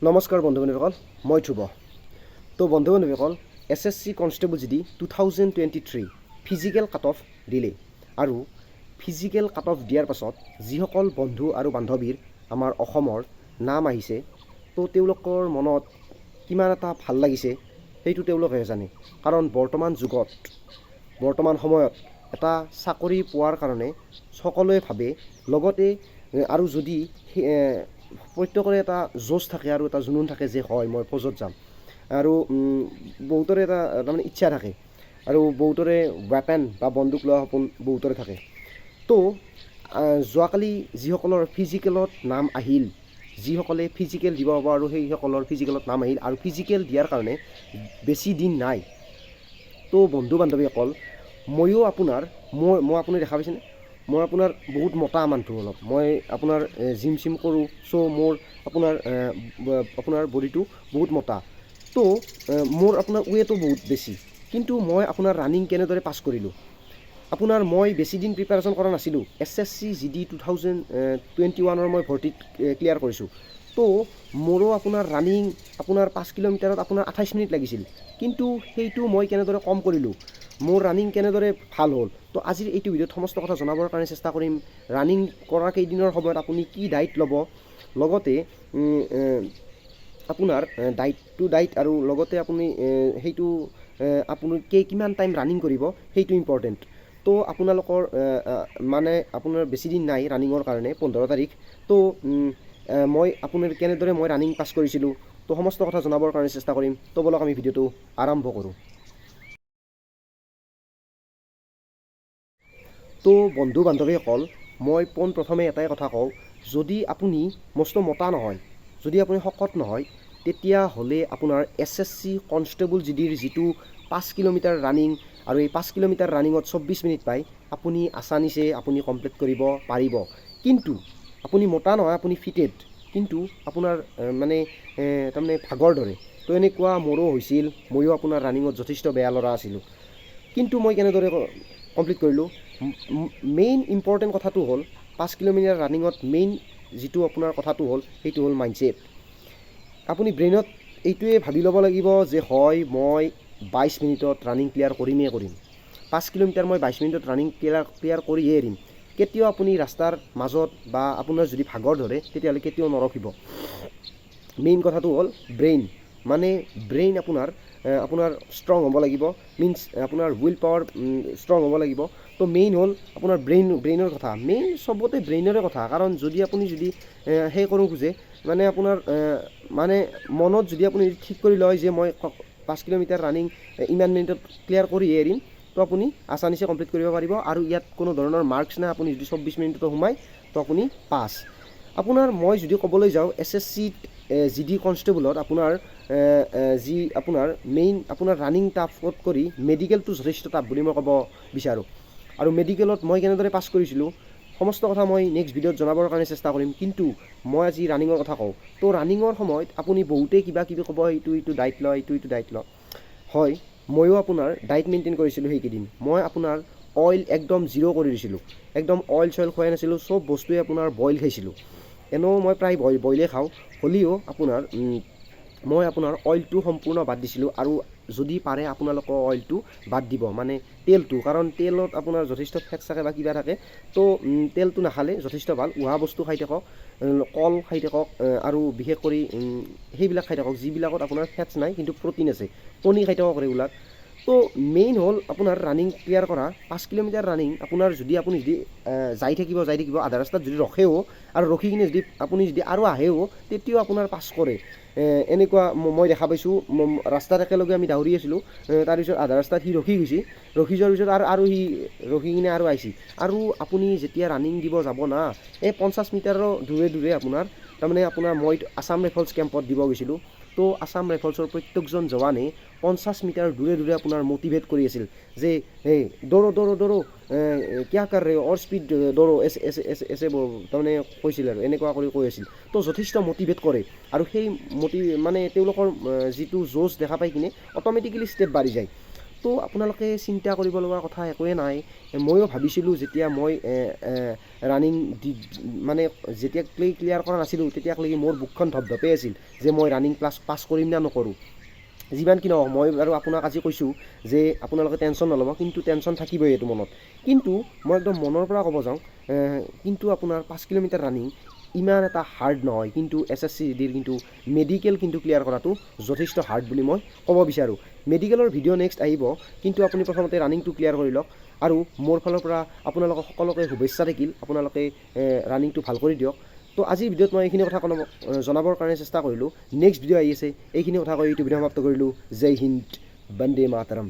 নমস্কাৰ বন্ধু বান্ধৱীসকল, মই ধ্ৰুৱ। তো বন্ধু বান্ধৱীসকল, SSC constable GD 2023 physical cut off দিলে আৰু ফিজিকেল কাট অফ দিয়াৰ পাছত যিসকল বন্ধু আৰু বান্ধৱীৰ আমাৰ অসমৰ নাম আহিছে, তো তেওঁলোকৰ মনত কিমান এটা ভাল লাগিছে সেইটো তেওঁলোকেহে জানে। কাৰণ বৰ্তমান যুগত, বৰ্তমান সময়ত এটা চাকৰি পোৱাৰ কাৰণে সকলোৱে ভাবে, লগতে আৰু যদি প্ৰত্যেকৰে এটা জোচ থাকে আৰু এটা জুনুন থাকে যে হয়, মই ফৌজত যাম আৰু বহুতৰে এটা তাৰমানে ইচ্ছা থাকে আৰু বহুতৰে ৱেপেন বা বন্দুক লোৱা সপোন বহুতৰে থাকে। তো যোৱাকালি যিসকলৰ ফিজিকেলত নাম আহিল, যিসকলে ফিজিকেল দিব হ'ব আৰু সেইসকলৰ ফিজিকেলত নাম আহিল আৰু ফিজিকেল দিয়াৰ কাৰণে বেছি দিন নাই। তো বন্ধু বান্ধৱীসকল, ময়ো আপোনাৰ মই মই আপুনি দেখা পাইছেনে, মই আপোনাৰ বহুত মোটা মানুহটো অলপ। মই আপোনাৰ জিম চিম কৰোঁ, চ' মোৰ আপোনাৰ আপোনাৰ বডিটো বহুত মোটা। তো মোৰ আপোনাৰ ৱেটো বহুত বেছি। কিন্তু মই আপোনাৰ ৰানিং কেনেদৰে পাছ কৰিলোঁ? আপোনাৰ মই বেছি দিন প্ৰিপাৰেশ্যন কৰা নাছিলোঁ। SSC GD 2021ৰ মই ভৰ্তিত ক্লিয়াৰ কৰিছোঁ। তো মোৰো আপোনাৰ ৰানিং আপোনাৰ 5 কিলোমিটাৰত আপোনাৰ 28 মিনিট লাগিছিল। কিন্তু সেইটো মই কেনেদৰে কম কৰিলোঁ, মোৰ ৰানিং কেনেদৰে ভাল হ'ল, তো আজিৰ এইটো ভিডিঅ'ত সমস্ত কথা জনাবৰ কাৰণে চেষ্টা কৰিম। ৰানিং কৰা কেইদিনৰ সময়ত আপুনি কি ডাইট ল'ব, লগতে আপোনাৰ ডাইটটো ডাইট আৰু লগতে আপুনি সেইটো আপুনি কিমান টাইম ৰানিং কৰিব সেইটো ইম্পৰ্টেণ্ট। তো আপোনালোকৰ মানে আপোনাৰ বেছি দিন নাই ৰানিঙৰ কাৰণে, 15 তাৰিখ। তো মই আপোনাৰ কেনেদৰে মই ৰানিং পাছ কৰিছিলোঁ, তো সমস্ত কথা জনাবৰ কাৰণে চেষ্টা কৰিম। তো ব'লক, আমি ভিডিঅ'টো আৰম্ভ কৰোঁ। তো বন্ধু বান্ধৱীসকল, মই পোনপ্ৰথমে এটাই কথা কওঁ, যদি আপুনি মস্ত মোটা নহয়, যদি আপুনি শকত নহয়, তেতিয়াহ'লে আপোনাৰ এছএছচি কনষ্টেবল জিডিৰ যিটো 5 কিলোমিটাৰ ৰানিং আৰু এই 5 কিলোমিটাৰ ৰানিঙত 24 মিনিট পায়, আপুনি আছানিছে আপুনি কমপ্লিট কৰিব পাৰিব। কিন্তু আপুনি মোটা নহয়, আপুনি ফিটেড, কিন্তু আপোনাৰ মানে তাৰমানে ভাগৰ ধৰে। তো এনেকুৱা মোৰো হৈছিল। ময়ো আপোনাৰ ৰানিঙত যথেষ্ট বেয়া ল'ৰা আছিলোঁ। কিন্তু মই কেনেদৰে কমপ্লিট কৰিলোঁ? মেইন ইম্পৰ্টেণ্ট কথাটো হ'ল, 5 কিলোমিটাৰ ৰানিঙত মেইন যিটো আপোনাৰ কথাটো হ'ল, সেইটো হ'ল মাইণ্ডছেট। আপুনি ব্ৰেইনত এইটোৱে ভাবি ল'ব লাগিব যে হয়, মই 22 মিনিটত ৰানিং ক্লিয়াৰ কৰিমেই কৰিম। 5 কিলোমিটাৰ মই 22 মিনিটত ৰানিং ক্লিয়াৰ ক্লিয়াৰ কৰিয়ে এৰিম। কেতিয়াও আপুনি ৰাস্তাৰ মাজত বা আপোনাৰ যদি ভাগৰ ধৰে, তেতিয়াহ'লে কেতিয়াও নৰখিব। মেইন কথাটো হ'ল ব্ৰেইন, মানে ব্ৰেইন আপোনাৰ আপোনাৰ ষ্ট্ৰং হ'ব লাগিব, মিনছ আপোনাৰ will power strong হ'ব লাগিব। তো মেইন হ'ল আপোনাৰ ব্ৰেইনৰ কথা। মেইন চবতে ব্ৰেইনৰে কথা। কাৰণ যদি আপুনি যদি সেই কৰোঁ খোজে, মানে আপোনাৰ মানে মনত যদি আপুনি ঠিক কৰি লয় যে মই 5 কিলোমিটাৰ ৰানিং ইমান মিনিটত ক্লিয়াৰ কৰিয়ে এৰিম, তো আপুনি আছানিছে কমপ্লিট কৰিব পাৰিব। আৰু ইয়াত কোনো ধৰণৰ মাৰ্কছ নাই। আপুনি যদি 24 মিনিটতো সোমায়, তো আপুনি পাছ। আপোনাৰ মই যদি ক'বলৈ যাওঁ, এছএছচিত জিডি কনষ্টেবলত আপোনাৰ যি আপোনাৰ মেইন আপোনাৰ ৰানিং টাফত কৰি মেডিকেলটো যথেষ্ট টাফ বুলি মই ক'ব বিচাৰোঁ। আৰু মেডিকেলত মই কেনেদৰে পাছ কৰিছিলোঁ, সমস্ত কথা মই নেক্সট ভিডিঅ'ত জনাবৰ কাৰণে চেষ্টা কৰিম। কিন্তু মই আজি ৰানিঙৰ কথা কওঁ। তো ৰানিঙৰ সময়ত আপুনি বহুতেই কিবা কিবি ক'ব, ইটো ইটো ডাইট লয়, ইটো ইটো ডাইট লয়। হয়, ময়ো আপোনাৰ ডাইট মেইনটেইন কৰিছিলোঁ সেইকেইদিন। মই আপোনাৰ অইল একদম জিৰ' কৰি দিছিলোঁ। একদম অইল চইল খোৱাই নাছিলোঁ। চব বস্তুৱে আপোনাৰ বইল খাইছিলোঁ। এনেও মই প্ৰায় বইলেই খাওঁ, হ'লেও আপোনাৰ মই আপোনাৰ অইলটো সম্পূৰ্ণ বাদ দিছিলোঁ। আৰু যদি পাৰে আপোনালোকৰ অইলটো বাদ দিব, মানে তেলটো। কাৰণ তেলত আপোনাৰ যথেষ্ট ফেটছ থাকে বা কিবা থাকে। তো তেলটো নাখালে যথেষ্ট ভাল। উহা বস্তু খাই থাকক, কল খাই থাকক আৰু বিশেষ কৰি সেইবিলাক খাই থাকক যিবিলাকত আপোনাৰ ফেটছ নাই কিন্তু প্ৰ'টিন আছে। কণী খাই থাকক ৰেগুলাৰ। তো মেইন হ'ল আপোনাৰ ৰানিং ক্লিয়াৰ কৰা 5 কিলোমিটাৰ ৰানিং আপোনাৰ যদি আপুনি যদি যাই থাকিব, যাই থাকিব, আধা ৰাস্তাত যদি ৰখেও আৰু ৰখি কিনে যদি আপুনি যদি আৰু আহেও, তেতিয়াও আপোনাৰ পাছ কৰে। এনেকুৱা মই দেখা পাইছোঁ। ৰাস্তাত একেলগে আমি দৌৰি আছিলোঁ। তাৰপিছত আধা ৰাস্তাত সি ৰখি গৈছে। ৰখি যোৱাৰ পিছত আৰু সি ৰখি কিনে আৰু আহিছে। আৰু আপুনি যেতিয়া ৰানিং দিব যাব না, এই 50 মিটাৰৰ দূৰে দূৰে আপোনাৰ তাৰমানে আপোনাৰ মই আছাম ৰাইফলছ কেম্পত দিব গৈছিলোঁ। তো আছাম ৰাইফলছৰ প্ৰত্যেকজন জৱানে 50 মিটাৰ দূৰে দূৰে আপোনাৰ মটিভেট কৰি আছিল যে এই दौड़ो दौड़ो दौड़ो, क्या कर रहे, और স্পীড दौड़ो, ऐसे ऐसे ऐसे ऐसे তাৰমানে কৈছিল আৰু এনেকুৱা কৰি কৈ আছিল। তো যথেষ্ট মটিভেট কৰে আৰু সেই মানে তেওঁলোকৰ যিটো জোচ দেখা পাই কিনে অট'মেটিকেলি ষ্টেপ বাঢ়ি যায়। তো আপোনালোকে চিন্তা কৰিব লগা কথা একোৱেই নাই। ময়ো ভাবিছিলোঁ, যেতিয়া মই ৰানিং দি মানে যেতিয়া ক্লিয়াৰ কৰা নাছিলোঁ, তেতিয়ালৈকে মোৰ বুকুখন ধপধপাই আছিল যে মই ৰানিং ক্লাছ পাছ কৰিম নে নকৰোঁ। যিমান কি নহওক, মই বাৰু আপোনাক আজি কৈছোঁ যে আপোনালোকে টেনশ্যন নল'ব, কিন্তু টেনশ্যন থাকিবই এইটো মনত। কিন্তু মই একদম মনৰ পৰা ক'ব যাওঁ, কিন্তু আপোনাৰ 5 কিলোমিটাৰ ৰানিং ইমান এটা হাৰ্ড নহয়, কিন্তু এছএছচি জিডিৰ কিন্তু মেডিকেল কিন্তু ক্লিয়াৰ কৰাটো যথেষ্ট হাৰ্ড বুলি মই ক'ব বিচাৰোঁ। মেডিকেলৰ ভিডিঅ' নেক্সট আহিব, কিন্তু আপুনি প্ৰথমতে ৰানিংটো ক্লিয়াৰ কৰি লওক। আৰু মোৰ ফালৰ পৰা আপোনালোকক সকলোকে শুভেচ্ছা থাকিল। আপোনালোকে ৰানিংটো ভাল কৰি দিয়ক। তো আজিৰ ভিডিঅ'ত মই এইখিনি কথা জনাবৰ কাৰণে চেষ্টা কৰিলোঁ। নেক্সট ভিডিঅ' আহি আছে। এইখিনি কথা কৈ এইটো ভিডিঅ' সমাপ্ত কৰিলোঁ। জয় হিন্দ, বন্দে মাতৰম।